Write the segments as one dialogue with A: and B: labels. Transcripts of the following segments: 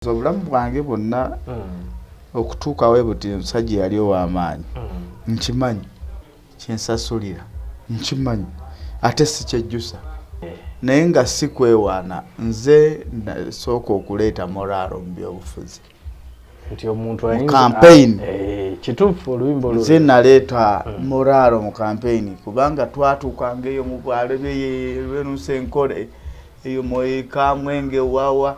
A: Obulamu bwange bwonna okutuuka we buti, omusajja yali ow'amaanyi. Nkimanyi kyensasulira, nkimanyi ate si kyejjusa, naye nga si kwewaana. Nze nasooka okuleeta morale mu byobufuzi.
B: Nti omuntu
A: Mu campaign.
B: Kituufu, oluyimba olwo.
A: Nze naleeta morale mu campaign, kubanga twatuukanga eyo mu bwalo byenunsa enkole eyo mukamwenge wawa,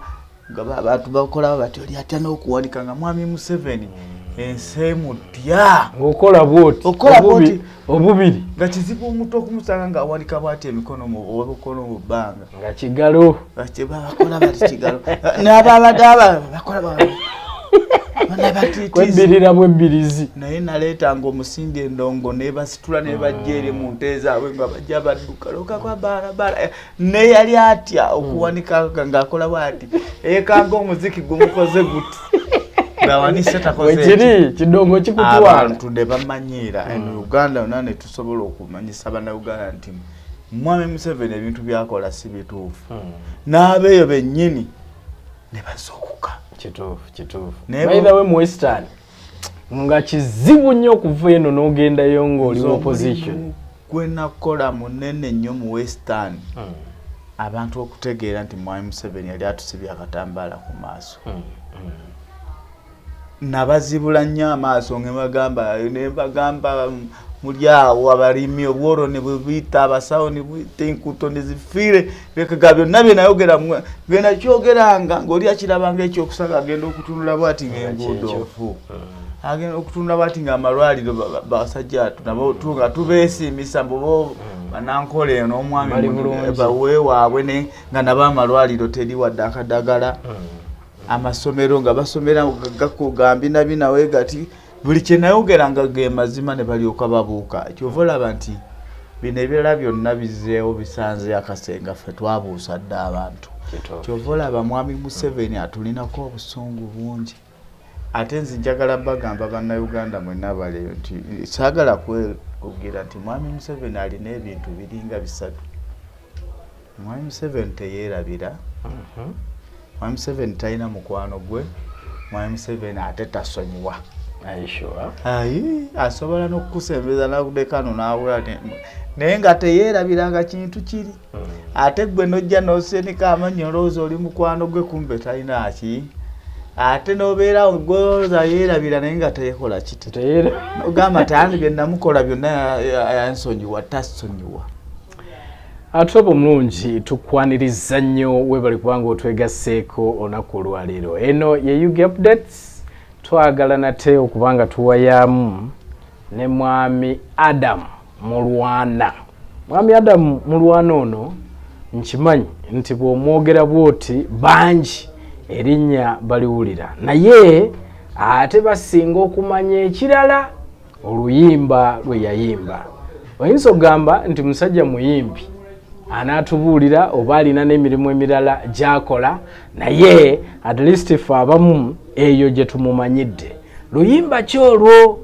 A: nga abantu bakola bati, oli atya n'okuwanika nga Mwami Museveni ensi emutya.
B: Ng'okola bwoti.
A: Okola bw'oti.
B: Obubiri.
A: Nga kizibu omuntu okumusanga ng'awanika bwati emikono mu obukono mu bbanga.
B: Nga kigalo.
A: Bakola bati kigalo, n'ababadde aba bakola batiitizi.
B: Kwebbirira bwebbirizi.
A: Naye naleetanga omusindi endongo, nebasitula nebajja eri mu nte zaabwe, nga bajja badduka lokakwa barabara. Neyali atya okuwanika ng'akola bwati, ekanga omuziki gumukoze guti, ng'awanise takoze eki.
B: Wekiri kidongo kikutwala.
A: Abantu ne bamanyiira eno Uganda yonna, ne tusobola okumanyisa Bannayuganda nti Mwami Museveni ebintu byakola si bituufu, n'abeeyo bennyini ne bazuukuka.
B: Kituufu, kituufu.
A: Naye
B: By the way, mu Western nga kizibu nnyo okuva eno n'ogendayo ng'oli
A: Nze
B: mu opposition.
A: Omulimu gwe nakola munene nnyo mu Western, abantu okutegeera nti Mwami Museveni yali atusibye akatambaala ku maaso. Nabazibula nnyo amaaso, nembagamba muli awo abalimi obworo ne bwebiyita, abasawo ne buyita, enkuuto ne zifiire, bekaga byonna bye nayogera byenakyogeranga ng'oli akirabanga ekyokusaga, agenda okutunula bwati ng'enguudo
B: Kyekyo.
A: nfu, agenda okutunula bwati ng'amalwaliro basajja atu nabo nga tubeesiimisa mbubo banankola eno n'omwami
B: Bali bulungi.
A: Baweewaabwe ne nga nabo amalwaliro teri wadde akadagala, amasomero nga basomera gambinabinawe gati. Buli kyenayogeranga ge mazima, ne balyoka babuuka. Kyova olaba nti bino ebirala byonna bizzeewo bisanze akasenga, ffe twabuusa dda abantu. Kyova olaba Mwami Museveni atulinako obusungu bungi. Ate nze njagala bagamba Bannayuganda mwenna baleyo nti saagala kwekugira nti Mwami Museveni alina ebintu biringa bisatu. Mwami Museveni teyeerabira, Mwami Museveni talina mukwano gwe, Mwami Museveni ate tasonyiwa. Ayi, asobola n'okukusembeza nakudekano nawula, naye nga teyeerabiranga kintu kiri. Ate gwe nojja nosenika amannyo, olowooza oli mukwano gwe, kumbe talina ki. Ate nobeerawo gwolowooza yeerabira, naye nga teyekola kiti, ogamba ti andi bye namukola byonna yansonyiwa, tasonyiwa.
B: Ate omulungi, tukwaniriza nnyo, webali kubanga otwegasseeko olunaku olwaleero. Eno ye UG Updates. Twagala nate okubanga tuwayaamu ne Mwami Adam Mulwana. Mwami Adam Mulwana ono nkimanyi nti bw'omwogera bwoti bangi erinnya baliwulira, naye ate basinga okumanya ekirala, oluyimba lwe yayimba. Oyinza okugamba nti musajja muyimbi, anaatubuulira oba alina n'emirimu emirala gy'akola, naye at least fe abamu eyo gye tumumanyidde. Luyimba ki olwo?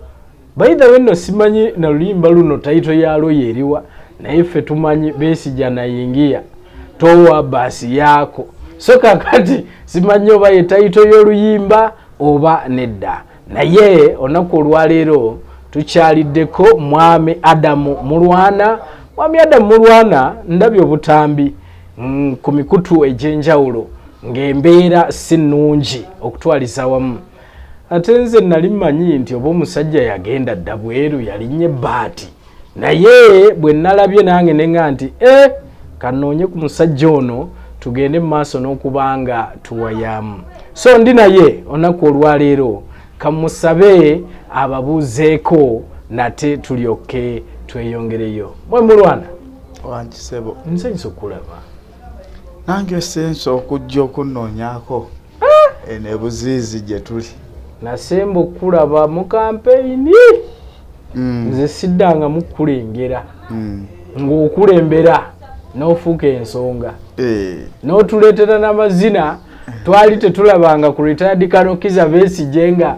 B: By the way nno simanyi na luyimba luno title yaalwo yeeriwa, naye ffe tumanyi "Besigye anaingia, toa basi yako". So kakati simanyi oba ye title y'oluyimba oba nedda, naye olunaku olwaleero tukyaliddeko Mwami Adamu Mulwana. Mwami Adamu Mulwana, ndabye obutambi ku mikutu egy'enjawulo ng'embeera si nnungi okutwaliza awamu. Ate nze nali mmanyi nti oba omusajja yagenda dda bweru, yalinnya ebbaati, naye bwe nalabye nange neŋa nti e kanoonye ku musajja ono tugende mu maaso n'okuba nga tuwayaamu. So ndi naye olunaku olwaleero, kamusabe ababuuzeeko nate tulyoke tweyongereyo. Mwe Mulwana.
A: Wankisebo.
B: Nsanyusa okulaba.
A: Nange sensa okujja okunoonyako eno ebuziizi gye tuli.
B: Nasemba okulaba mu kampeyini. Nze siddangamu kukulengera ng'okulembera n'ofuuka ensonga, n'otuleetera n'amazina twali tetulabanga ku retired Colonel Kizza Besigye nga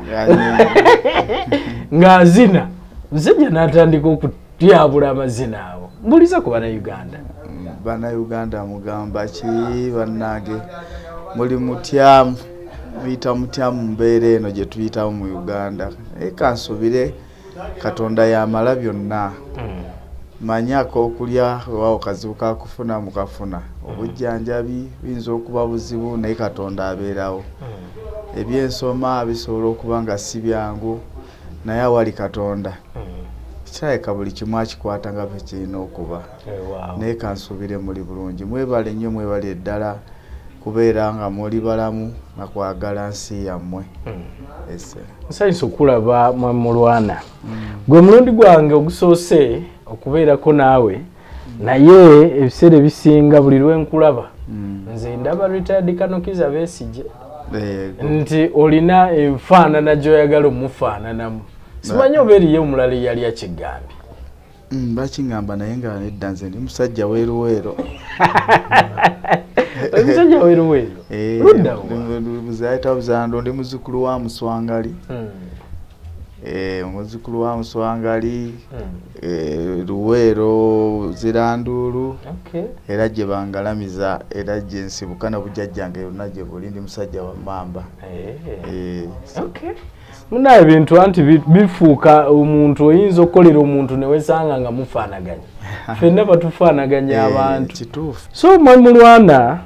B: ng'azina. Musajja n'atandika okutyabula amazina awo. Mbuliza ku Bannayuganda.
A: Bannayuganda mugamba ki? Bannange, muli mutyamu? Muyita mutya mu mbeera eno gye tuyitamu mu Uganda? Naye kansubire Katonda yamala byonna. Manyi ak'okulya weewaawo kazibu kakufuna mukafuna, obujjanjabi buyinza okuba buzibu naye Katonda abeerawo. Ebyensoma bisobola okuba nga si byangu naye awali Katonda kirabika buli kimu akikwata nga bwe kirina okuba. Naye kansuubire muli bulungi. Mwebale nnyo, mwebale ddala kubeera nga muli balamu na kwagala nsi yammwe.
B: Nsanyusa okulaba Mwami Mulwana. Gwe mulundi gwange ogusoose okubeerako naawe, naye ebiseera ebisinga buli lwe nkulaba nze ndaba retired Colonel Kizza Besigye, nti olina enfaanana gy'oyagala omufaananamu. Simanyi oba eriyo omulala eyali akigambye.
A: Bakiŋŋamba naye nga nedda, nze ndi musajja weeruweero.
B: Omusajja weeruweero? Luddawa?
A: Buzayita Buzando, ndi muzzukulu wa Muswangali. Muzzukulu wa Muswangali, Luweero Ziranduulu, era gye bangalamiza, era gye nsibuka nobujjajjange yonna gye buli, ndi musajja wa Mmamba.
B: Munaye ebintu anti bifuuka omuntu, oyinza okukolera omuntu newesanga nga mufaanaganya. Ffenna batufaanaganya abantu.
A: Kituufu.
B: So Mwami Mulwana,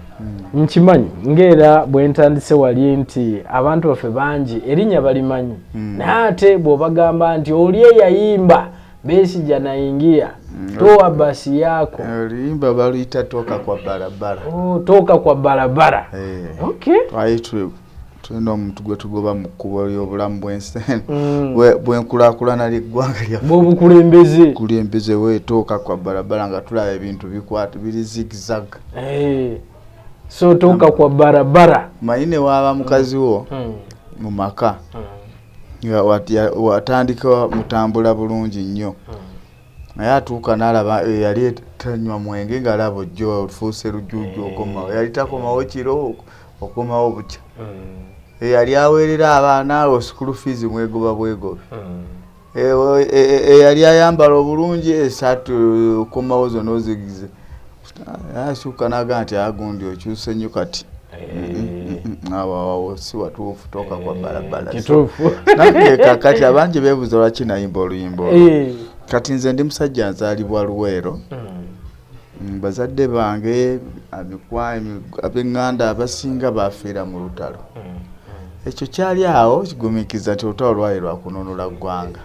B: nkimanyi ng'era bwe ntandise wali nti abantu baffe bangi erinnya balimanyi, naye ate bw'obagamba nti oli eyayimba Besigye nayingia toa basi yako,
A: Oluyimba baluyita Toka kwa Barabara.
B: Oh, Toka kwa Barabara.
A: Twali tulina omuntu gwe tugoba mu kkubo ly'obulamu bw'ensi bw'enkulaakulana ly'eggwanga lyaffe,
B: bw'obukulembeze.
A: Kulembeze we toka kwa barabara, nga tulaba ebintu bikwata biri zigzag.
B: So toka kwa barabara.
A: Manyi ne waaba mukazi wo mu maka nga watandika mutambula bulungi nnyo, naye atuuka n'alaba yali tanywa mwenge ng'alaba ojja ofuuse lujuuju, okomawo, yali takomawo kiro, okomawo bukya, eyali aweerera abaana school fees mwegoba bwegobe, eyali ayambala obulungi esaati okomawo zonna ozigize, akyuka n'agamba nti agundi okyuse nnyo kati awo awo si watuufu, toka kwa barabara.
B: Kituufu.
A: Nange kakati abangi beebuuza lwaki nayimba oluyimba olwo. Kati nze ndi musajja nzaalibwa Luweero. Bazadde bange, ab'eŋŋanda abasinga bafiira mu lutalo. Ekyo kyali awo kigumiikiriza nti olutalo lwali lwakununula ggwanga,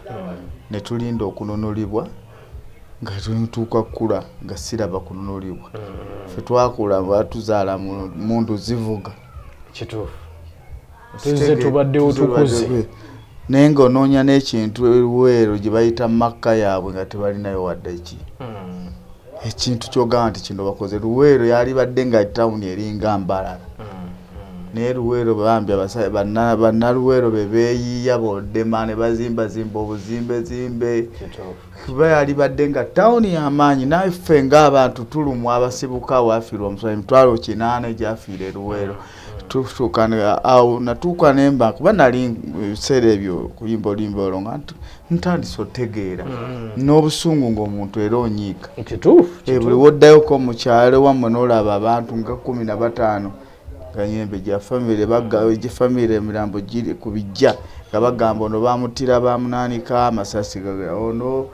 A: ne tulinda okununulibwa nga tutuuka kkula nga siraba kununulibwa. Ffe twakula batuzaala mu mundu zivuga.
B: Kituufu, tuzze tubaddewo tukuze.
A: Naye ng'onoonya n'ekintu eWuweero gye bayita Makka yaabwe nga tebalinayo wadde ki ekintu kyogamba nti kino bakoze. Luweero yalibadde nga tawuni eringa Mbalala, naye Luweero bambi bannaluweero be beeyiiya boddema ne bazimbazimba obuzimbezimbe, kuba yalibadde nga tawuni y'amaanyi. Naffe ng'abantu tulumwa abasibuka waafiirwa omusolo 800,000 egyafiira eRuweero. Tutuuka awo natuuka nemba kuba nali ebiseera ebyo kuyimba oluyimba olwo nga ntandise otegeera n'obusungu ng'omuntu era onyiika.
B: Kituufu.
A: Buli woddayoko mu kyalo wammwe n'olaba abantu nga 15 nga nyembe gya famire gye famire emirambo giri ku bijja nga bagamba ono bamuttira bamunaanika amasasi, ono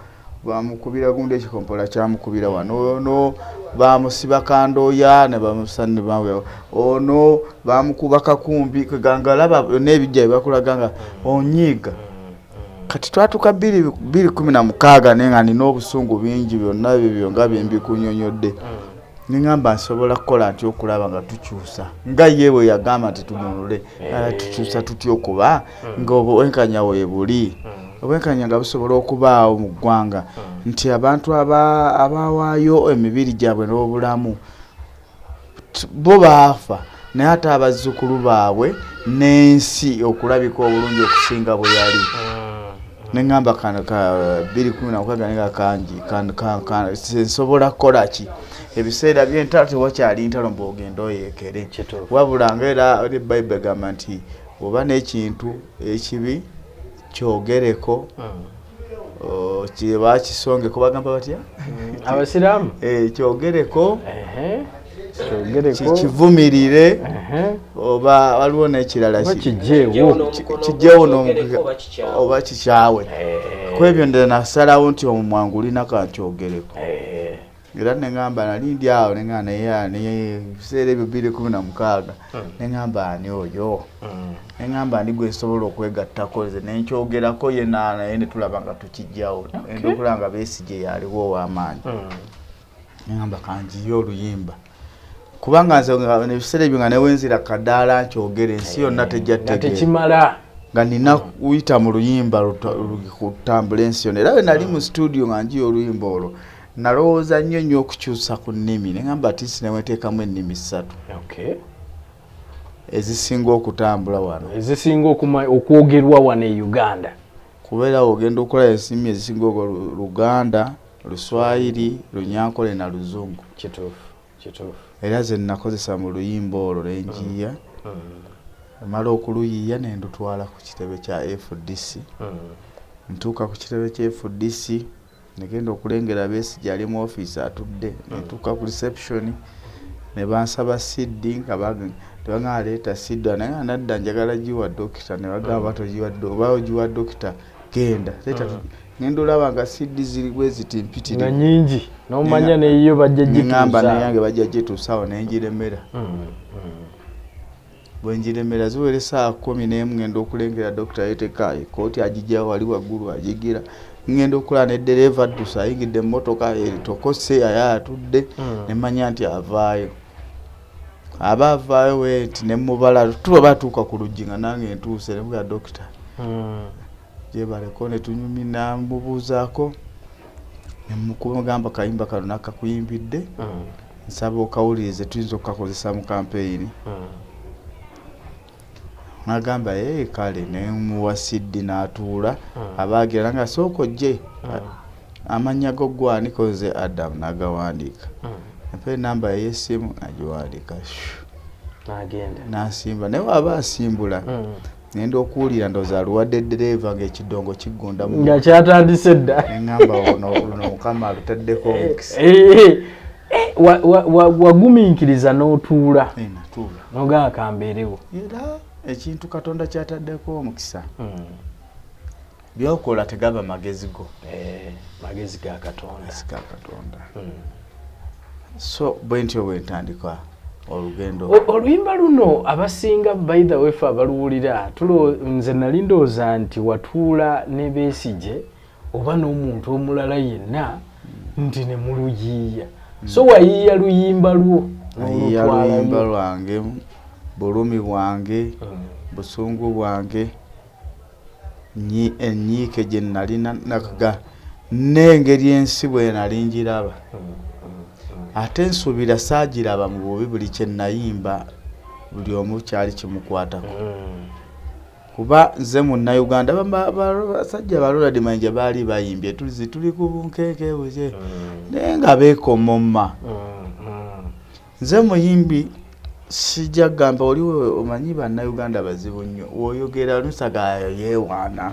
A: bamukubira gundi ekikompola kyamukubira wano, ono bamusiba kandooya ne bamusa ono bamukuba kakumbi, kwegamba laba byonna ebijja byebakulaga nga onyiiga. Kati twatuuka 2016 naye nga nina obusungu bingi, byonna ebyo nga byembikunyonyodde, neŋŋamba nsobola kukola nti okulaba nga tukyusa nga ye bwe yagamba nti tununule, tukyusa tutya okuba nga obwenkanya weebuli, obwenkanya nga busobola okubaawo mu ggwanga, nti abantu abawaayo emibiri gyabwe n'obulamu bo baafa, naye ate abazzukulu baabwe n'ensi okulabika obulungi okusinga bwe yali. Neŋŋamba kano ka 2016 nga kangi nsobola kukola ki? Ebiseera by'entalo tewakyali ntalo mbu ogende oyeekere, wabula nga era Bayibuli egamba nti oba n'ekintu ekibi kyogereko bakisongeko, bagamba batya?
B: Abasiraamu.
A: Kyogereko. Kivumirire oba waliwo n'ekirala kijjeewo oba kikyawe. Ku ebyo ndala nasalawo nti omumwangu olina kankyogereko. Era neŋŋamba nali ndi awo neŋŋamba naye ebiseera ebyo 2016 neŋŋamba ani oyo, neŋŋamba ani gwe nsobola okwegattako nze nenkyogerako ye naye ne tulaba nga tukijjawo, enda okulaba nga Besigye yaliwo ow'amaanyi. Neŋŋamba kanjiye oluyimba kubanga nze ebiseera ebyo nga newenzira kadaala nkyogere ensi yonna tejja
B: tegeera,
A: nga nina kuyita mu luyimba kutambula ensi yonna. Era bwe nali mu studio nga njiye oluyimba olwo nalowooza nnyo nnyo okukyusa ku nnimi, neŋŋamba atisi neweteekamu ennimi 3 ezisinga okutambula wano,
B: ezisinga okwogerwa wano e Uganda,
A: kubeera ogenda okukola ennimi ezisinga Luganda, Luswayiri, Lunyankole na Luzungu.
B: Kituufu, kituufu.
A: Era ze nakozesa mu luyimba olwo lwenjiya, mala okuluyiiya ne ndutwala ku kitebe kya FDC. Ntuuka ku kitebe kya FDC negenda okulengera Besigye ali mu ofiisi atudde, netuuka ku reception ne bansaba CD nga tebagamba leeta CD, naye nga nadda njagala giwa dokita, ne bagamba oba ogiwa dokita genda leeta. Ngenda olaba nga CD ziri bwe ziti mpitirivu
B: nga nnyingi, n'omanya neyo bajja
A: gituusa, neyange bajja gituusaawo ne ngiremera. Bwe ngiremera ziwera essaawa 11 ngenda okulengera dokita yeeteka ekooti agijja wali waggulu agigira, ngenda okulaba ne ddereeva addusa ayingidde emmotoka etokose aye atudde, ne mmanya nti avaayo. Aba avaayo we nti ne mubala tuba batuuka ku luggi nga nange ntuuse ne mugamba dokita gyebaleko ne tunyumya mubuuzaako ne mugamba kayimba kano nakakuyimbidde, nsaba okawulirize tuyinza okukakozesa mu kampeyini. Nagamba kale ne muwa CD n'atuula abaagira nga sooka ojje amannya go gwani koze Adam n'agawandiika, mpa enamba ye y'essimu nagiwandiika
B: n'agenda
A: n'asimba. Naye waba asimbula ngenda okuwulira ndowooza aluwadde ddereeva ng'ekidongo kiggunda
B: nga kyatandise dda,
A: neŋŋamba luno Mukama alutaddeko omukisa.
B: Wagumiikiriza n'otuula n'ogamba kambeerewo.
A: Era ekintu Katonda kyataddeko omukisa byokola tegaba magezi go,
B: magezi ga Katonda,
A: ga Katonda. So bwe ntyo bwe ntandika olugendo.
B: Oluyimba luno abasinga by the way ffe abaluwulira nze nali ndowooza nti watuula ne Besigye oba n'omuntu omulala yenna nti ne muluyiiya. So wayiiya luyimba lwo?
A: Nayiiya luyimba lwange, bulumi bwange, busungu bwange, ennyiike gye nalina nakaga n'engeri ensi bwe nali ngiraba. Ate nsuubira saagiraba mu bubi, buli kye nayimba buli omu kyali kimukwatako. Kuba nze munnayuganda basajja ba Ronald Mayinja baali bayimbye tulizi tuli ku bunkenke buze naye nga beekomoma. Nze muyimbi sijja kugamba oli omanyi bannayuganda bazibu nnyo, w'oyogera lusagayo yeewaana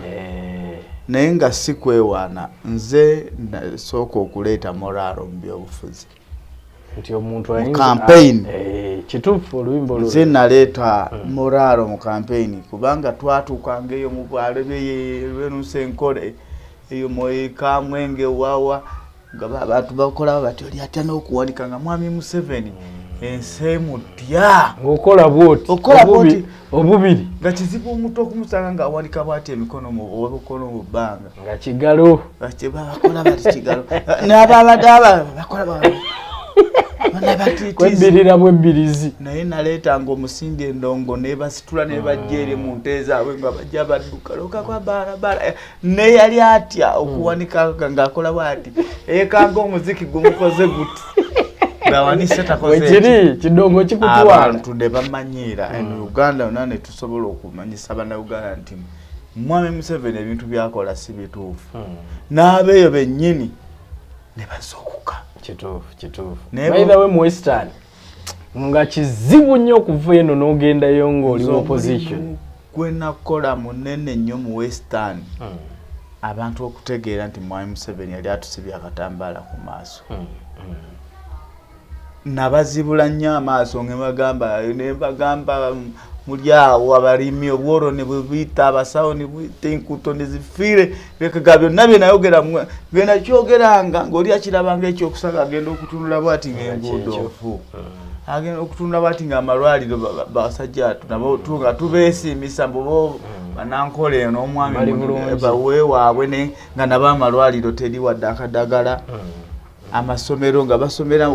A: naye nga si kwewaana. Nze nasooka okuleeta moraalo mu byobufuzi
B: nti omuntu
A: mu campaign.
B: Kituufu oluyimba olwo
A: nze naleeta moraalo mu campaign kubanga twatuukanga eyo mu bwalo lwenusa enkole eyo Kamwenge wawa nga abantu bakola bati oli atya n'okuwanika nga Mwami Museveni ensi emutya
B: ng'okola bwoti
A: okola bwoti
B: obubiri
A: nga kizibu omuntu okumusanga ng'awanika bwati emikono obukono mu bbanga
B: nga kigalo
A: bakola bati kigalo n'ababadde aba bakola
B: kwebbirira bwebbirizi.
A: Naye naleetanga omusindi endongo nebasitula nebajja eri mu nte zaabwe nga bajja badduka lokakwa barabara, naye yali atya okuwanika ng'akola bwati ekanga omuziki gumukoze guti ng'awanise takoze
B: kidongo kikutwala.
A: Abantu ne bamanyiira eno Uganda yonna ne tusobola okumanyisa bannayuganda nti Mwami Museveni ebintu byakola si bituufu, n'abeeyo bennyini ne bazuukuka.
B: Kituufu, kituufu. By the way mu Western nga kizibu nnyo okuva eno n'ogendayo ng'oli mu opposition.
A: Gwe nakola munene nnyo mu Western abantu okutegeera nti Mwami Museveni yali atusibye akatambaala ku maaso. Nabazibula nnyo amaaso ngebagamba, nebagamba muli awo abalimi obworo ne bwebuyita, abasawo ne buyita, enkuuto ne zifiire, lekaga byonna bye nayogera bye nakyogeranga ng'oli akirabanga ekyokusaga, agenda okutunula bwati ng'enguudo nfu, agenda okutunula bwati ng'amalwaliro basajja atu nabo nga tubeesiimisa mbu banankola eno omwami baweewaabwe, nga nabo amalwaliro teri wadde akadagala, amasomero nga basomera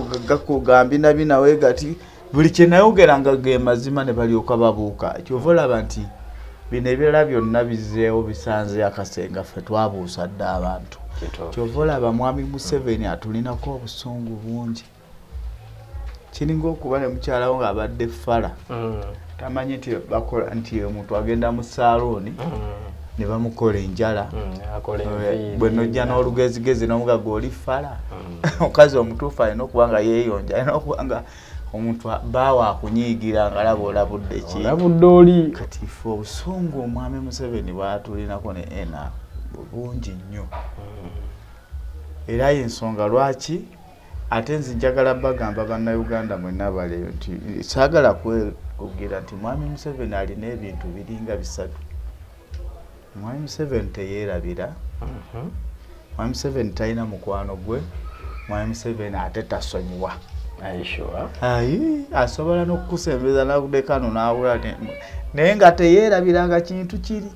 A: gambinabina we gati. Buli kye nayogeranga ge mazima ne balyoka babuuka. Kyova olaba nti bino ebirala byonna bizzeewo bisanze akasenga, ffe twabuusa dda abantu. Kyova olaba mwami Museveni atulinako obusungu bungi. Kiringa okuba ne mukyalawo ng'abadde fala, tamanyi nti bakola nti omuntu agenda mu saaluuni ne bamukola enjala, bwe nojja n'olugezigezi n'omugaga oli fala. Omukazi omutuufu alina okuba nga yeeyonja, alina okuba nga omuntu baawa akunyiigira nga alaba olabudde ki?
B: Olabudde oli.
A: Kati ffe obusungu omwami Museveni bwatulinako ne ena bungi nnyo, era yensonga lwaki ate nze njagala bagamba Bannayuganda mwenna baleyo nti saagala kwekugira nti mwami Museveni alina ebintu biringa bisatu. Mwami Museveni teyeerabira, mwami Museveni talina mukwano gwe, mwami Museveni ate tasonyiwa. Ayi, asobola n'okukusembeza nakudekano nawula, naye nga teyeerabiranga kintu kiri.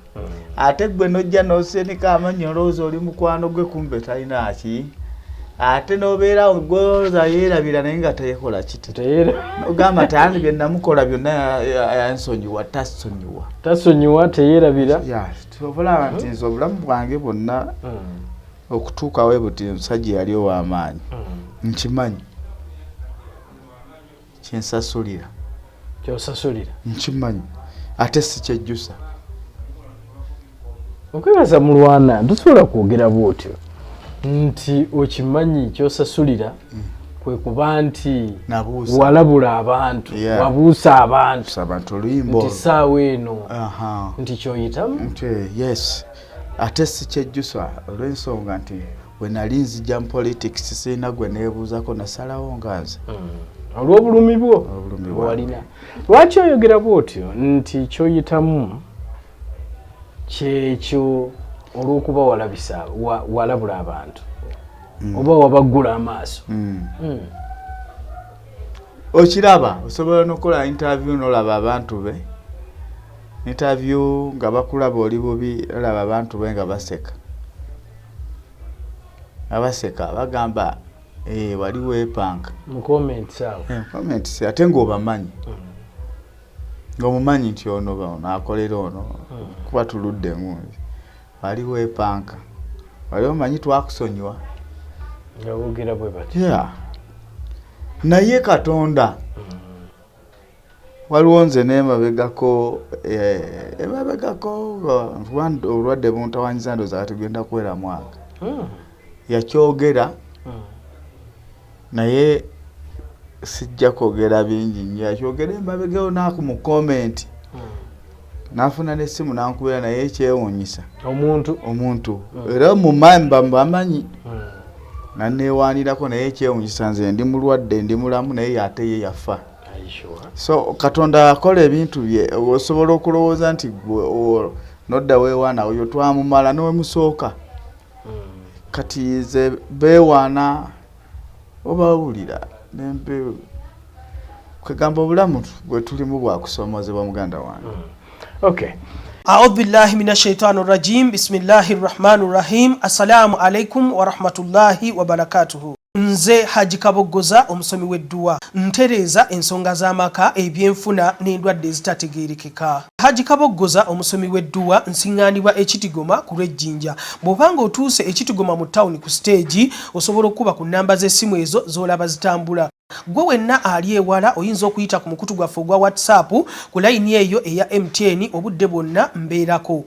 A: Ate gwe nojja nosenika amannya, olowooza oli mukwano gwe, kumbe talina ki. Ate nobeerawo gwolowooza yeerabira, naye nga teyekola kiti, ogamba tani bye namukola byonna yansonyiwa. Tasonyiwa.
B: Tasonyiwa, teyeerabira.
A: Olaba nti nze obulamu bwange bwonna okutuukawo buti, omusajja yali ow'amaanyi, nkimanyi kyensasulira.
B: Kyosasulira.
A: Nkimanyi, ate si kyejjusa.
B: Okwebaza mulwana, tosobola kwogera bwotyo nti okimanyi kyosasulira, kwe kuba nti walabula abantu, wabuusa abantu
A: abantu oluyimba
B: nti saawa eno nti kyoyitamu.
A: Nti yes, ate si kyejjusa olw'ensonga nti bwe nali nzija mu politics sirina gwe neebuuzako, nasalawo nga nze.
B: Olw'obulumi bwo walina. Lwaki oyogera bwotyo nti kyoyitamu kyekyo olw'okuba walabisa walabula abantu oba wabaggula amaaso?
A: Okiraba, osobola nokukola interview nolaba abantu be interview nga bakulaba oli bubi, olaba abantu be nga baseka, nga baseka bagamba, "Eh, wali weepanka."
B: Mu comments awo.
A: Eh, comments, ate ng'obamanyi, ng'omumanyi nti ono ono akolera ono, kuba tuludde ngunzi, wali weepanka, wali omanyi twakusonyiwa.
B: Nga boogera bwe bati.
A: Yeah. Naye Katonda waliwo nze nemabegako, emabegako kuba obulwadde buntawanyiza, ndowooza kati genda kuwera mwaka, yakyogera, naye sijja kwogera bingi nnyo. Yakyogera emabegawo naaku mu comment, nafuna n'essimu nankubira, naye ekyewuunyisa
B: omuntu
A: omuntu era mumamba bamanyi naneewaanirako, naye ekyewuunyisa nze ndi mulwadde, ndi mulamu, naye ate ye yafa.
B: Are you sure?
A: So Katonda akola ebintu bye. Osobola okulowooza nti gwe nodda weewaana oyo twamumala newemusooka. Kati nze beewaana obawulira nembe kwegamba obulamu bwe tulimu bwakusoomozebwa, muganda wange.
B: Okay.
C: أعوذ بالله من الشيطان الرجيم، بسم الله الرحمن الرحيم. السلام عليكم ورحمة الله وبركاته. Nze Haji Kaboggoza, omusomi w'edduwa, ntereeza ensonga z'amaka, ebyenfuna n'endwadde ezitategeerekeka. Haji Kaboggoza, omusomi w'edduwa, nsiŋŋaanibwa Ekitigoma ku lw'Ejjinja. Bw'obanga otuuse Ekitigoma mu tawuni ku siteegi, osobola okuba ku nnamba z'essimu ezo z'olaba zitambula. Gwe wenna ali ewala oyinza okuyita ku mukutu gwaffe ogwa WhatsApp ku layini eyo eya MTN, obudde bwonna mbeerako.